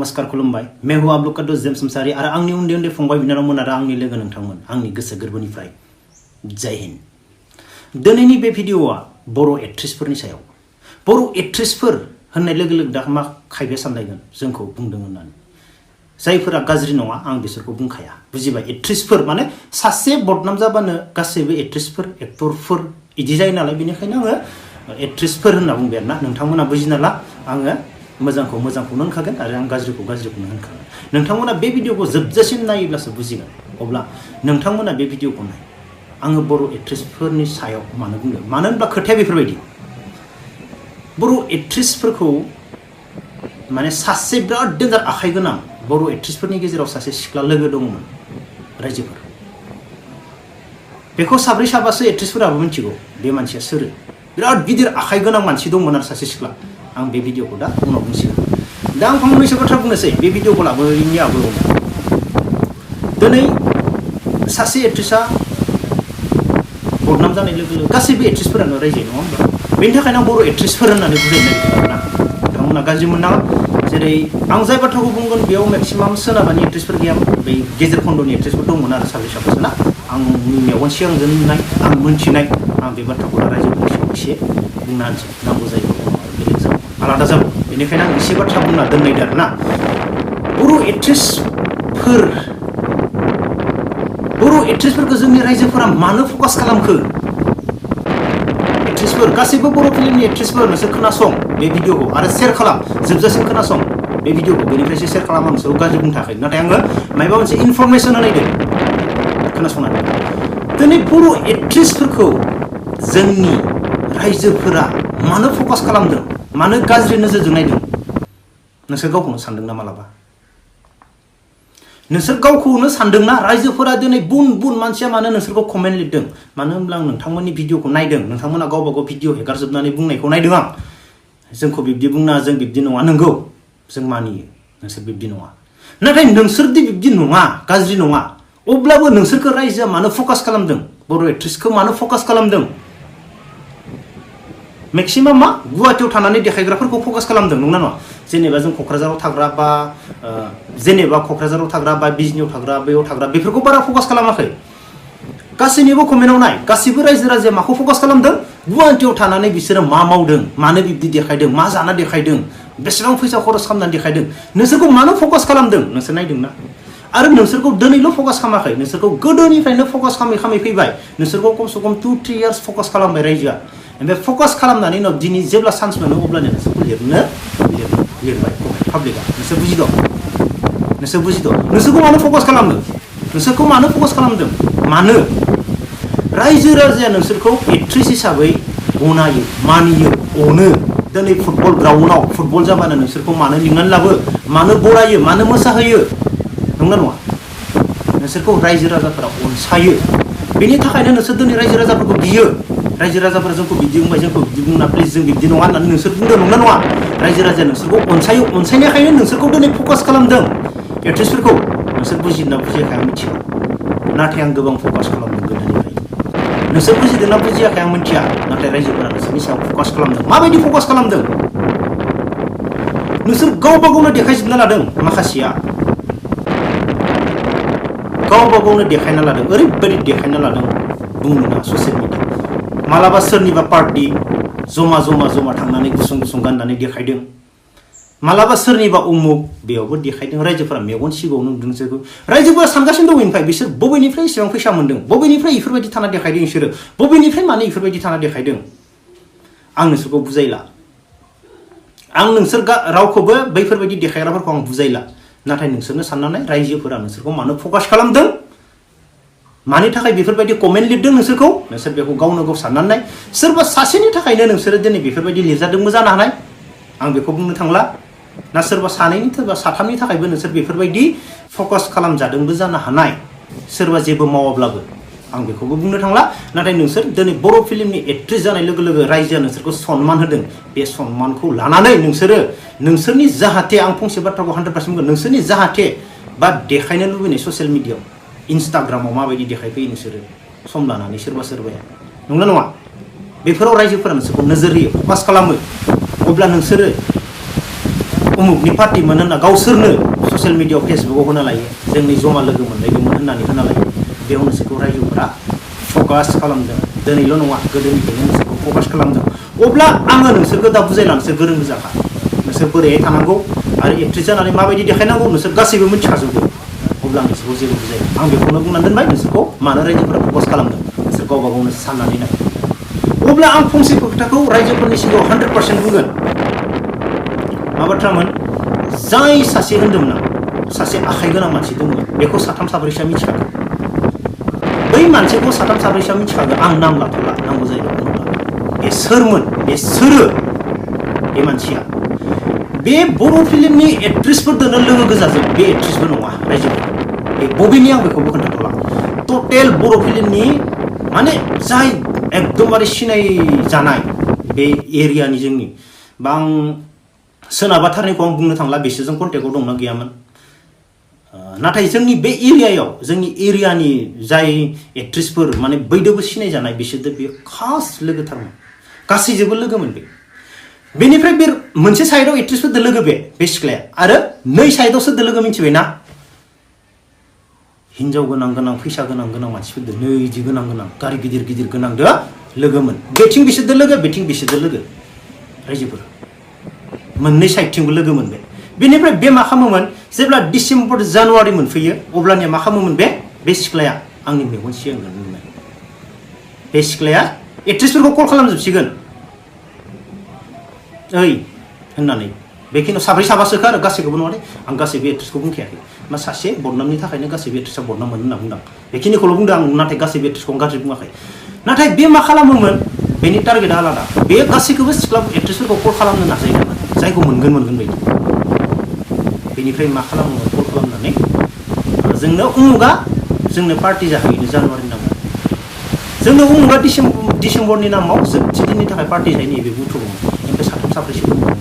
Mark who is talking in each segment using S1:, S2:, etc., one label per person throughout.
S1: नमस्कार खुलुमबाय मैं हूं आप लोग का दोस्त जेम्स मसाहारि आरो आंनि उन्दै उन्दै फंबाय बिनानावमोन आरो आंनि लोगो नोंथांमोन आंनि गोसो गोरबोनिफ्राय जय हिन्द। दिनैनि बे भिडिअआ बर' एक्ट्रेसफोरनि सायाव। बर' एक्ट्रेसफोर होननाय लोगो लोगो दा मा खायफाया सानलायगोन जोंखौ बुंदों होननानै। जायफोरा गाज्रि नङा आं बिसोरखौ बुंखाया, बुजिबाय? एक्ट्रेसफोर माने सासे बदनाम जाबानो गासैबो एक्ट्रेसफोर एक्टरफोर इदि जायो नालाय, बेनिखायनो आङो एक्ट्रेसफोर होनना बुंबाय आरोना। नोंथांमोना बुजिना ला, आङो मोजांखौ मोजांखौनो होनखागोन आरो आं गाज्रिखौ गाज्रिखौनो होनखागोन। नोंथांमोना बे भिडिअखौ जोबजासिम नायोब्लासो बुजिगोन। अब्ला नोंथांमोना बे भिडिअखौ नाय। आङो बर' एक्ट्रेसफोरनि सायाव मानो बुंदों, मानो होनब्ला खोथाया बेफोरबायदि। बर' एक्ट्रेसफोरखौ माने सासे बिराद डेन्जार आखाइ गोनां बर' एक्ट्रेसफोरनि गेजेराव सासे सिख्ला लोगो दंमोन रायजोफोर। बेखौ साब्रै साबासो एक्ट्रेसफोराबो मिथिगौ बे मानसिया सोर। बिराद गिदिर आखाइ गोनां मानसि दंमोन आरो सासे सिख्ला। आं बे भिडिअखौ दा उनाव बुंसिगोन। दा आं फंनैसो बाथ्रा बुंनोसै बे भिडिअखौ लाबोयैनि आगोलावनो। दिनै सासे एक्ट्रेसआ बदनाम जानाय लोगो लोगो गासैबो एक्ट्रेसफोरानो रायजायो, नङा होमबा? बेनि थाखायनो आं बर' एक्ट्रेसफोर होननानै बुजायनो नागिरदों आरोना। नोंथांमोना गाज्रि मोननाङा। जेरै आं जाय बाथ्राखौ बुंगोन बेयाव मेक्सिमाम सोनाबानि एक्ट्रेसफोर गैयामोन, बै गेजेर खन्द'नि एक्ट्रेसफोर दंमोन आरो साब्रै साबासो ना। आंनि मेगन सिगांजों नुनाय, आं मोनथिनाय, आं बे बाथ्राखौ रायजोफोरनि सिगाङाव एसे बुंना होनसै। नांगौ जायोबा बेलेग जागोन, आलादा जागोन। बेनिखायनो आं एसे बाथ्रा बुंना दोननायदो आरोना। बर' एक्ट्रेसफोरखौ जोंनि रायजोफोरा मानो फकास खालामखो? एक्ट्रेसफोर गासैबो बर' फिल्मनि एक्ट्रेसफोर नोंसोर खोनासं बे भिडिअखौ आरो शेयार खालाम, जोबजासिम खोनासं बे भिडिअखौ। बेनिफ्रायसो शेयार खालाम, आं नोंसोरखौ गाज्रि बुंनो थाखाय, नाथाय आङो माबा मोनसे इनफरमेसन होनायदों खोनासंनानै। दिनै बर' एक्ट्रेसफोरखौ जोंनि रायजोफोरा मानो फकास खालामदों, मानो गाज्रि नोजोरजों नायदों? नोंसोर गावखौनो सानदोंना मालाबा? नोंसोर गावखौनो सानदोंना रायजोफोरा दिनै बुन बुन मानसिया मानो नोंसोरखौ कमेन्ट लिरदों? मानो होनब्ला आं नोंथांमोननि भिडिअखौ नायदों, नोंथांमोना गावबा गाव भिडिअ हेगारजोबनानै बुंनायखौ नायदों आं। जोंखौ बिब्दि बुंना, जों बिब्दि नङा। नंगौ, जों मानियो नोंसोर बिब्दि नङा। नाथाय नोंसोरदि बिब्दि नङा, गाज्रि नङा, अब्लाबो नोंसोरखौ रायजोआ मानो फकास खालामदों? बर' एक्ट्रेसखौ मानो फकास खालामदों? मेक्सिमाम मा गुवाहाटियाव थानानै देखायग्राफोरखौ फकास खालामदों, नंगौना नङा? जेनेबा जों क'क्राझाराव थाग्रा बा बिजनियाव थाग्रा, बैयाव थाग्रा, बेफोरखौ बारा फकास खालामाखै। गासैनिबो कमेन्टआव नाय, गासैबो रायजो राजाया माखौ फकास खालामदों? गुवाहाटियाव थानानै बिसोरो मा मावदों, मानो बिब्दि देखायदों, मा जाना देखायदों, बेसेबां फैसा खरस खालामनानै देखायदों, नोंसोरखौ मानो फकास खालामदों? नोंसोर नायदोंना? आरो नोंसोरखौ दिनैल' फकास खालामाखै, नोंसोरखौ गोदोनिफ्रायनो फकास खालामै फैबाय। नोंसोरखौ खमसे खम 2-3 इयार्स फकास खालामबाय रायजोआ। ओमफ्राय फकास खालामनानै उनाव दिनै जेब्ला चान्स मोनो अब्लानो नोंसोरखौ लिरबाय पाब्लिकआ। नोंसोर बुजिदों? नोंसोरखौ मानो फकास खालामदों? नोंसोरखौ मानो फकास खालामदों? मानो? रायजो राजाया नोंसोरखौ एक्ट्रेस हिसाबै गनायो, मानियो, अनो। दिनै फुटबल ग्राउन्डआव फुटबल जाबानो नोंसोरखौ मानो लिंनानै लाबो, मानो बरायो, मानो मोसाहोयो, नंगौना नङा? नोंसोरखौ रायजो राजाफोरा अनसायो। बेनि थाखायनो नोंसोर दिनै रायजो राजाफोरखौ गियो। रायजो राजाफोरा जोंखौ बिदि बुंबाय, जोंखौ बिदि बुंना प्लिज जों बिब्दि नङा होननानै नोंसोर बुंदों, नंगौना नङा? रायजो राजाया नोंसोरखौ अनसायो, अनसायनायखायनो नोंसोरखौ दिनै फकास खालामदों एक्ट्रेसफोरखौ। नोंसोर बुजिदोंना बुजियाखै आं मिथिया, नाथाय आं गोबां फकास खालामदों गोदोनिफ्राय। नोंसोर बुजिदोंना बुजियाखै आं मिथिया, नाथाय रायजोफोरा नोंसोरनि सायाव फकास खालामदों। माबायदि फकास खालामदों? नोंसोर गावबा गावनो देखायजोबना लादों। माखासेया गावबा गावनो देखायना लादों, ओरैबायदि देखायना लादों बुंनो नाङा। ससियेल मिडिया मालाबा सोरनिबा पार्टि जमा थांनानै गुसुं गाननानै देखायदों। मालाबा सोरनिबा उमुक बेयावबो देखायदों। रायजोफोरा मेगन सिगाङाव नुदों। जोंखौ रायजोफोरा सानगासिनो दं। ओमफ्राय बिसोर बबेनिफ्राय एसेबां फैसा मोन्दों, बबेनिफ्राय इफोरबायदि थाना देखायदों, बिसोरो बबेनिफ्राय मानो इफोरबायदि थाना देखायदों? आं नोंसोरखौ बुजायला, आं नोंसोर रावखौबो बैफोरबायदि देखायग्राफोरखौ आं बुजायला। नाथाय नोंसोरनो साननानै रायजोफोरा नोंसोरखौ मानो फकास खालामदों, मानि थाखाय बेफोरबायदि कमेन्ट लिरदों नोंसोरखौ, नोंसोर बेखौ गावनो गाव साननानै सोरबा सासेनि थाखायनो नोंसोरो दिनै बेफोरबायदि लिरजादोंबो जानो हानाय, आं बेखौ बुंनो थांला। ना सोरबा सानैनि सोरबा साथामनि थाखायबो नोंसोर बेफोरबायदि फकास खालामजादोंबो जानो हानाय, सोरबा जेबो मावाब्लाबो, आं बेखौबो बुंनो थांला। नाथाय नोंसोर दिनै बर' फिल्मनि एक्ट्रेस जानाय लोगो लोगो रायजोआ नोंसोरखौ सनमान होदों। बे सनमानखौ लानानै नोंसोरो नोंसोरनि जाहाथे, आं फंसे बाथ्राखौ 100% बुंगोन, नोंसोरनि जाहाथे बा देखायनो लुबैनाय ससियेल मिडियाआव इन्स्टाग्रामाव माबायदि देखायफैयो नोंसोरो सम लानानै सोरबाया, नंगौना नङा? बेफोराव रायजोफोरा नोंसोरखौ नोजोर होयो, फकास खालामो। अब्ला नोंसोरो उमुकनि पार्टीमोन होनना गावसोरनो ससियेल मिडियायाव फेसबुकाव होना लायो जोंनि जमा लोगो मोनलायदोंमोन होननानै होना लायो बेयाव नोंसोरखौ रायजोफोरा फकास खालामदों दिनैल' नङा गोदोनिफ्रायनो नोंसोरखौ फकास खालामदों अब्ला आङो नोंसोरखौ दा बुजायला नोंसोर गोरों गोजाखा नोंसोर बोरैहाय थानांगौ आरो एक्ट्रेस जानानै माबायदि देखायनांगौ नोंसोर गासैबो मिथिखाजोबो अब्ला आं नोंसोरखौ जेबो बुजाया आं बेखौनो बुंनानै दोनबाय नोंसोरखौ मानो रायजोफोरा फकास खालामदों नोंसोर गावबा गावनो साननानै नाय अब्ला आं फंसे खोथाखौ रायजोफोरनि सिगाङाव 100% बुंगोन मा बाथ्रामोन जाय सासे होन्दोंमोन आं सासे आखाइ गोनां मानसि दंमोन बेखौ साथाम साब्रैसोआ मिथिखागोन बै मानसिखौ साथाम साब्रैसोआ मिथिखागोन आं नाम लाथ'ला नांगौ जायोबा बुंला बे सोरमोन बे सोरो बे मानसिया बे बर' फिल्मनि एक्ट्रेसफोरजोंनो लोगो गोजाजों बे एक्ट्रेसबो नङा रायजोफोर बे बबेनि आं बेखौबो खोन्थाथ'ला टटेल बर' फिल्मनि माने जाय एकदमबारे सिनाय जानाय बे एरियानि जोंनि बा आं सोनाबाथारनिखौ आं बुंनो थांला बिसोरजों कन्टेक्टआव दंना गैयामोन नाथाय जोंनि बे एरियायाव जोंनि एरियानि जाय एक्ट्रेसफोर माने बैदोबो सिनाय जानाय बिसोरजों बेयो खास लोगोथारमोन गासैजोंबो लोगोमोन बेनिफ्राय बे मोनसे साइडआव एक्ट्रेसफोरजों लोगो बे सिख्लाया आरो नै साइडआव सोरजों लोगो मिथिबायना हिन्जाव गोनां गोनां फैसा गोनां गोनां मानसिफोरजों नैजि गोनां गोनां गारि गिदिर गिदिर गोनांदो लोगोमोन बेथिं बिसोरजों लोगो बेथिं बिसोरजों लोगो रायजोफोर मोननै साइडथिंबो लोगो मोनबाय बेनिफ्राय बे मा खालामोमोन जेब्ला डिसेम्बर जानुवारि मोनफैयो अब्लानिया मा खालामोमोन बे सिख्लाया आंनि मेगन सिगां नुनाय बे सिख्लाया एक्ट्रेसफोरखौ कल खालामजोबसिगोन ओइ होननानै बेखिनियाव साब्रै साबासोखा आरो गासैखौबो नङा दे आं गासैबो एक्ट्रेसखौ बुंखायाखै मा सासे बदनामनि थाखायनो गासैबो एक्ट्रेसआ बदनाम मोनो होनना बुंदों बेखिनिखौल' बुंदों आं नाथाय गासैबो एक्ट्रेसखौ गाज्रि बुङाखै नाथाय बे मा खालामोमोन बेनि टारगेटआ आलादा बे गासैखौबो सिख्ला एक्ट्रेसफोरखौ कल खालामनो नाजायोमोन जायखौ मोनगोन बायदि बेनिफ्राय मा खालामोमोन कल खालामनानै जोंनो उमुगा जोंनो पार्टि जाहैनो जानुवारिनि नामाव जोंनो उमुगा डिसेम्बरनि नामाव जोबथि दिननि थाखाय पार्टि जाहैनो बे बुथुमोमोन ओमफ्राय साथाम साब्रैसो दंमोन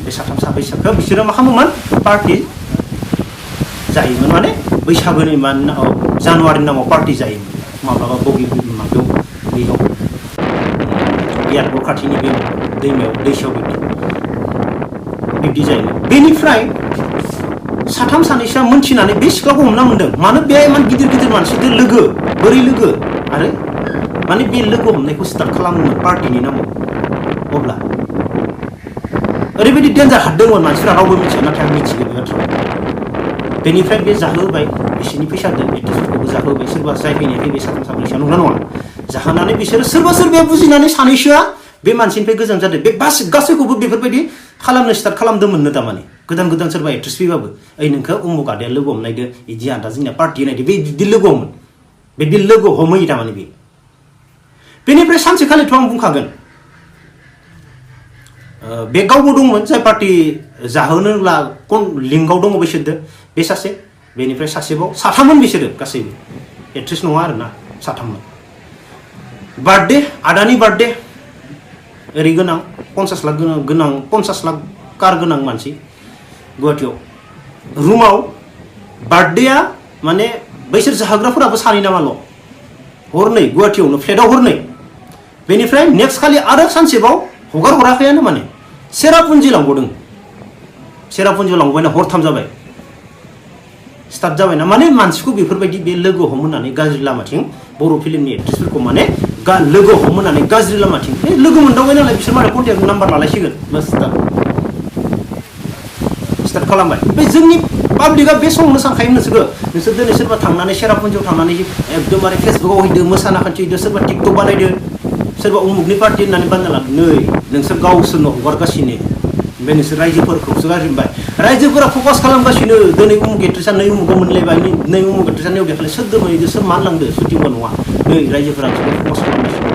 S1: बे साथाम साब्रैसोखौ बिसोरो मा खालामोमोन पार्टि जायोमोन माने बैसागोनि जानुवारिनि नामाव पार्टि जायोमोन माब्लाबा बगि माबायाव बेयाव एयारपर्ट खाथिनि बे दैमायाव दैसायाव बिब्दि जायोमोन बेनिफ्राय साथाम सानैसोआ मोनथिनानै बे सिख्लाखौ हमना मोन्दों मानो बे इमान गिदिर गिदिर मानसिजों लोगो बोरै लोगो आरो माने बे लोगो हमनायखौ स्टार्ट खालामोमोन पार्टिनि नामाव अब्ला ओरैबायदि डेन्जार हाददोंमोन मानसिफ्रा रावबो मिथिया नाथाय आं मिथिगौ बे बाथ्राखौ बेनिफ्राय बे जाहोबाय बिसोरनि फैसाजों एक्ट्रेसफोरखौबो जाहोबाय सोरबा जाय फैनाय फैबाय साथाम साब्रैसोआ नंगौना नङा जाहोनानै बिसोरो सोरबा सोरबाया बुजिनानै सानैसोआ बे मानसिनिफ्राय गोजान जादों बे गासैखौबो बेफोरबायदि खालामनो स्टार्ट खालामदोंमोननो थारमाने गोदान गोदान सोरबा एक्ट्रेस फैबाबो ओइ नोंखौ उमुक आदाया लोगो हमनायदो बिदि आदा जोंनिया पार्टि नायदो बे बिदि लोगो हमोन बे लोगो हमहैयो थारमाने बेनिफ्राय सानसेखालिथ' आं बुंखागोन बे गावबो दंमोन जाय पार्टि जाहोनोब्ला लिंकआव दङ बिसोरदो बे सासे बेनिफ्राय सासेबाव साथाममोन बिसोरो गासैबो एक्ट्रेस नङा आरोना साथाममोन बार्थडे आदानि बार्थडे ओरै गोनां 50 लाख गोनां 50 लाख कार गोनां मानसि गुवाहाटीयाव रुमाव बार्थडेआ माने बैसोर जाहोग्राफोराबो सानै नामाल' हरनै गुवाहाटीयावनो फ्लेटआव हरनै बेनिफ्राय नेक्स्ट खालि आरो सानसेबाव हगार हराखैयानो माने सेरापुन्जि लांबावदों सेरापुन्जियाव लांबायना हरथाम जाबाय स्टार्ट जाबायना माने मानसिखौ बेफोरबायदि बे लोगो हमहोनानै गाज्रि लामाथिं बर' फिल्मनि एक्ट्रेसफोरखौ माने लोगो हमहोनानै गाज्रि लामाथिं लोगो मोनदावबाय नालाय बिसोर माने कन्टेक्ट नाम्बार लालायसिगोन बास स्टार्ट खालामबाय बे जोंनि पाब्लिकआ बे समावनो सानखायोमोन नोंसोर दिनै सोरबा थांनानै सेरापुन्जियाव थांनानै एकदमबारे फेसबुकाव हैदो मोसाना खिन्थिदो सोरबा टिकटक बानायदो सोरबा उमुकनि पार्टि होननानै बानायना लादो नै नोंसोर गावसोरनो हगारगासिनो ओमफ्राय नोंसोर रायजोफोरखौसो गाज्रि मोनबाय रायजोफोरा फकास खालामगासिनो दिनै उमुक एक्ट्रेसा नै उमुकाव मोनलायबाय नै उमुक एक्ट्रेसा नैयाव देखायलाय सोर दोमैदो सोर मान लांदो सुटिंबो नङा नै रायजोफोरा फकास खालामगासिनो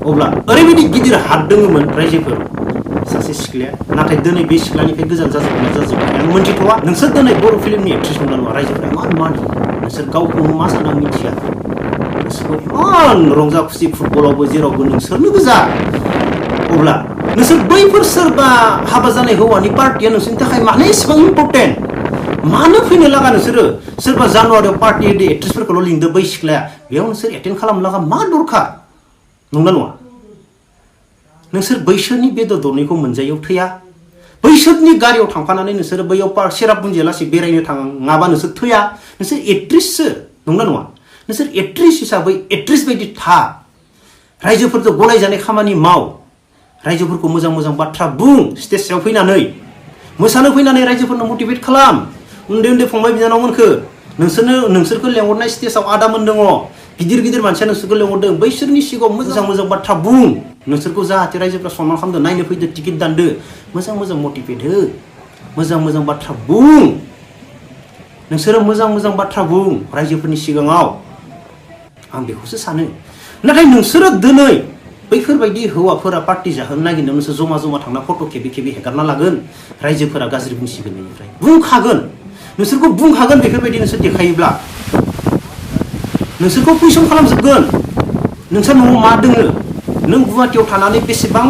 S1: अब्ला ओरैबायदि गिदिर हात दङमोन रायजोफोर सासे सिख्लाया नाथाय दिनै बे सिख्लानिफ्राय गोजान जाजोबना जाजोब्बाय आं मोनथिथ'वा नोंसोर दिनै बर' फिल्मनि एक्ट्रेस नंगौना नङा रायजोफोरा मानि नोंसोर गावखौनो मा साना मिथिया नोंसोरखौ इमान रंजा खुसि फुटबलावबो जेरावबो नोंसोरनो गोजा अब्ला नोंसोर बैफोर सोरबा हाबा जानाय हौवानि पार्टिया नोंसोरनि थाखाय मानो एसेबां इम्पर्टेन्ट मानो फैनो लागा नोंसोरो सोरबा जानुवारियाव पार्टि होदो एक्ट्रेसफोरखौल' लिंदो बै सिख्लाया बेयाव नोंसोर एटेन्ड खालामनो लागा मा दरखार नंगौना नङा नोंसोर बैसोरनि बेदर दरनैखौ मोनजायैयाव थैया बैसोरनि गारियाव थांफानानै नोंसोर बैयाव सेरापुन्जि लासै बेरायनो थाङाबा नोंसोर थैया नोंसोर एक्ट्रिससो नंना नङा नोंसोर एक्ट्रिस हिसाबै एक्ट्रिस बायदि था रायजोफोरजों गनायजानाय खामानि माव रायजोफोरखौ मोजां मोजां बाथ्रा बुं स्टेजआव फैनानै मोसानो फैनानै रायजोफोरनो मटिभेट खालाम उन्दै उन्दै फंबाय बिनानावमोनखौ नोंसोरखौ लेंहरनाय स्टेजआव आदामोन दङ गिदिर गिदिर मानसिया नोंसोरखौ लेंहरदों बैसोरनि सिगाङाव मोजां मोजां बाथ्रा बुं नोंसोरखौ जाहाथे रायजोफ्रा सनमान खालामदो नायनो फैदो टिकेट दानदो मोजां मोजां मटिभेट हो मोजां मोजां बाथ्रा बुं नोंसोरो मोजां मोजां बाथ्रा बुं रायजोफोरनि सिगाङाव आं बेखौसो सानो नाथाय नोंसोरो दिनै बैफोरबायदि हौवाफोरा पार्टी जाहोनो नागिरनायाव नोंसोर जमा जमा थांना फट' खेबे खेबे हेगारना लागोन रायजोफोरा गाज्रि बुंसिगोन बेनिफ्राय बुंखागोन नोंसोरखौ बुंखागोन बेफोरबायदि नोंसोर देखायोब्ला नोंसोरखौ कुइसन खालामजोबगोन नोंसोर न'आव मा दोङो नों गुवाहाटीयाव थानानै बेसेबां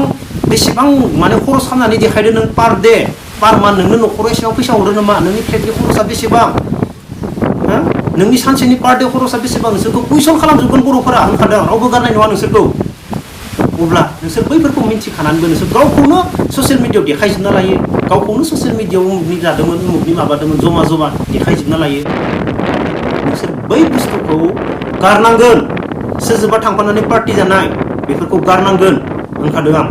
S1: माने खरस खालामनानै देखायदो नों पार डे पार मान्थ नोंनो न'खराव एसेबां फैसा हरो नामा नोंनि फ्लेटनि खरसा बेसेबां नोंनि सानसेनि पार डे खरसा बेसेबां नोंसोरखौ कुइसन खालामजोबगोन बर'फोरा होनखादों रावबो गारनाय नङा नोंसोरखौ अब्ला नोंसोर बैफोरखौ मिन्थिखानानैबो नोंसोर गावखौनो ससियेल मिडियायाव देखायजोबना लायो गावखौनो ससियेल मिडियायाव उमुगनि जादोंमोन उमुगनि माबादोंमोन जमा जमा देखायजोबना लायो नोंसोर बै बुस्थुखौ गारनांगोन सोरजोंबा थांफानानै पार्टी जानाय बेफोरखौ गारनांगोन होनखादों आं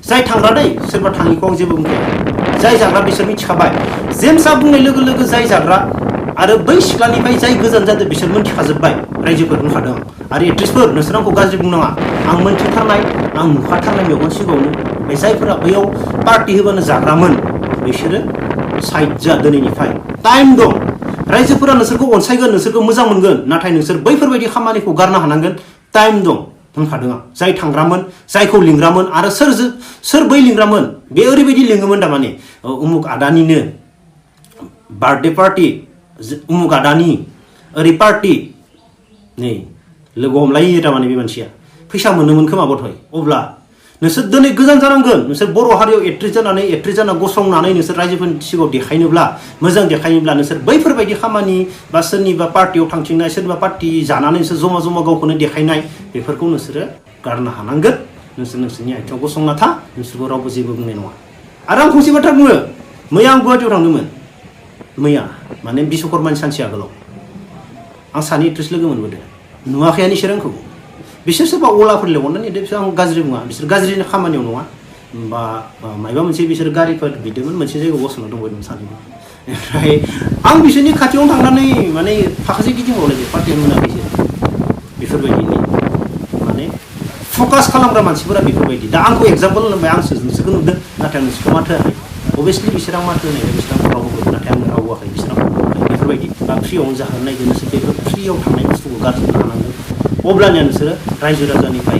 S1: जाय थांग्रा दै सोरबा थाङिखौ आं जेबो बुंखाया जाय जाग्रा बिसोर मिथिखाबाय जेम्सआ बुंनाय लोगो लोगो जाय जाग्रा आरो बै सिख्लानिफ्राय जाय गोजान जादों बिसोर मोनथिखाजोब्बाय रायजोफोर होनखादों आरो एक्ट्रिसफोर नोंसोर आंखौ गाज्रि बुंनाङा आं मोनथिथारनाय आं नुखाथारनाय मेगन सिगाङावनो बे जायफोरा बैयाव पार्टी होबानो जाग्रामोन बिसोरो साइड जा दिनैनिफ्राय टाइम दं रायजोफोरा नोंसोरखौ अनसायगोन नोंसोरखौ मोजां मोनगोन नाथाय नोंसोर बैफोरबायदि खामानिखौ गारनो हानांगोन टाइम दं होनखादों आं जाय थांग्रामोन जायखौ लिंग्रामोन आरो सोर बै लिंग्रामोन बे ओरैबायदि लिङोमोन थारमाने उमुक आदानिनो बार्थडे पार्टी उमुक आदानि ओरै पार्टी नै लोगो हमलायो थारमाने बे मानसिया फैसा मोनोमोन खोमा बथय अब्ला नोंसोर दिनै गोजान जानांगोन नोंसोर बर' हारियाव एक्ट्रिस जाना गसंनानै नोंसोर रायजोफोरनि सिगाङाव देखायनोब्ला मोजां देखायनोब्ला नोंसोर बैफोरबायदि खामानि बा सोरनिबा पार्टीयाव थांथिंनाय सोरनिबा पार्टी जानानै नोंसोर जमा जमा गावखौनो देखायनाय बेफोरखौ नोंसोरो गारनो हानांगोन नोंसोरनि आथिङाव गसंना था नोंसोरखौ रावबो जेबो बुंनाय नङा आरो आं फंसे बाथ्रा बुङो मैया आं गुवाहाटीयाव थांदोंमोन मैया माने बिश्वकर्मानि सानसे आगोलाव आं सानै एक्ट्रिस लोगो मोनबोदों नुवाखैयानो इसोर आंखौ बिसोर सोरबा अलाफोर लेंहरनानै बिसोर आं गाज्रि बुङा बिसोर गाज्रि खामानियाव नङा बा माबा मोनसे बिसोर गारिफोर बिदोंमोन मोनसे जायगायाव गसंना दंबायदों सानैबो ओमफ्राय आं बिसोरनि खाथियावनो थांनानै माने फाखासे गिदिंबावलायदों पार्टी मोनाखैसो बेफोरबायदिनि माने फकास खालामग्रा मानसिफोरा बेफोरबायदि दा आंखौ एगजाम्पल होनबाय आं नोंसोरखौ नुदों नाथाय आं नोंसोरखौ माथो होआखै अभियासलि बिसोर आं माथो होनाय बिसोर आंखौ रावबो नाथाय आंनो रावबोआखै बिसोर आंखौ बेफोरबायदि बा फ्रियावनो जाहोनो नायदों नोंसोर बेफोर फ्रियाव थांनाय बुस्थुखौ गारजोबनो हानांगोन अब्लानिया नोंसोरो रायजो राजानिफ्राय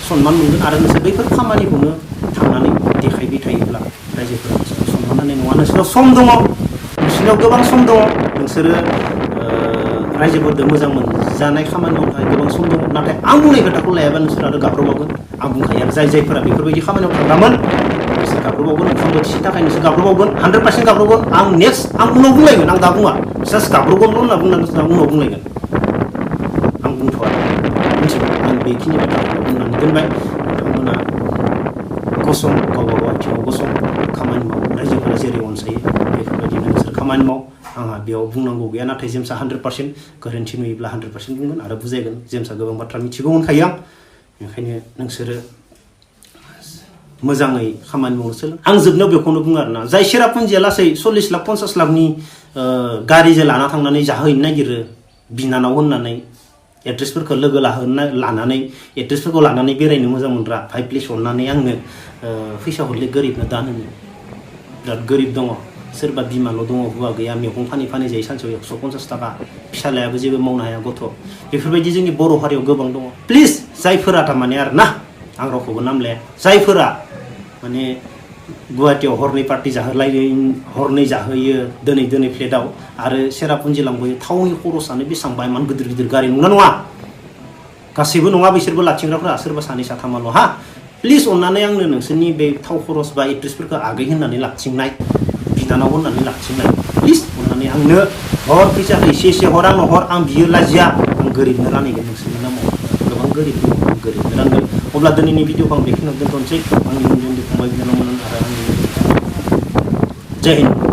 S1: सनमान मोनगोन आरो नोंसोर बैफोर खामानिखौनो थांनानै देखायबाय थायोब्ला रायजोफोरा नोंसोरखौ सनमान होनाय नङा नोंसोरनाव सम दङ नोंसोरनाव गोबां सम दङ नोंसोरो रायजोफोरजों मोजां मोनजानाय खामानि मावनो थाखाय गोबां सम दङ नाथाय आं बुंनाय खोथाखौ लायाबा नोंसोर आरो गाब्रबावगोन आं बुंखायो आरो जायफोरा बेफोरबायदि खामानियाव थांग्रामोन नोंसोर गाब्रबावगोन ओंखाम बोथिसेनि थाखाय नोंसोर गाब्रबावगोन 100% गाब्रबावगोन आं नेक्स्ट आं उनाव बुंलायगोन आं दा बुङा जास्ट गाब्रबावगोनल' होनना बुंनानै उनाव बुंलायगोन आं बुंथ'आ मिथिबाय आं बेखिनि बाथ्राखौ बुंनानै दोनबाय नोंथांमोना गसं गावबा गाव आथिङाव गसं खामानि माव रायजोफोरा जेरै अनसायो बेफोरबायदिनो नोंसोर खामानि माव आंहा बेयाव बुंनांगौ गैया नाथाय जेम्सआ 100% गोरोन्थि नुयोब्ला 100% बुंगोन आरो बुजायगोन जेम्सआ गोबां बाथ्रा मिथिगौ होनखायो आं बेनिखायनो नोंसोरो मोजाङै खामानि मावनो सोलों आं जोबनायाव बेखौनो बुङो आरोना जाय सेरापुन्जिया लासै 40 लाख 50 लाखनि गारिजों लाना थांनानै जाहैनो नागिरो बिनानाव होननानै एक्ट्रिसफोरखौ लोगो लानानै एक्ट्रिसफोरखौ लानानै बेरायनो मोजां मोनग्रा भाइ प्लिज अननानै आंनो फैसा हरले गोरिबनो दान होनो बिराद गोरिब दङ सोरबा बिमाल' दङ हौवा गैया मैगं फानै जायो सानसेयाव 150 थाखा फिसालायाबो जेबो मावनो हाया गथ' बेफोरबायदि जोंनि बर' हारियाव गोबां दङ प्लिज जायफोरा थारमाने आरो ना आं रावखौबो नाम लाया जायफोरा माने गुवाहाटीयाव हरनै पार्टी हरनै जाहोयो दिनै फ्लेटआव आरो सेरापुन्जि लांबोयो थावनि खरसानो बेसेबांबा इमान गिदिर गारि नङा गासैबो नङा बिसोरबो लाथिंग्राफोरा सोरबा सानै साथामाल' हा प्लिज अननानै आंनो नोंसोरनि बे थाव खरस बा एक्ट्रिसफोरखौ आगै होननानै लाथिंनाय बिनानाव होननानै लाथिंनाय प्लिज अननानै आंनो हर फैसाखौ एसे हर आंनो हर आं बियो लाजिया आं गोरिबनो रानहैगोन नोंसोरनि नामाव गोबां गोरिबनो रानगोन अब्ला दिनैनि भिडिअखौ आं बेखिनियाव दोनथ'नोसै आंनि उन्दै उन्दै फंबाय बिनानावमोन आरो आंनि जय हिन्द।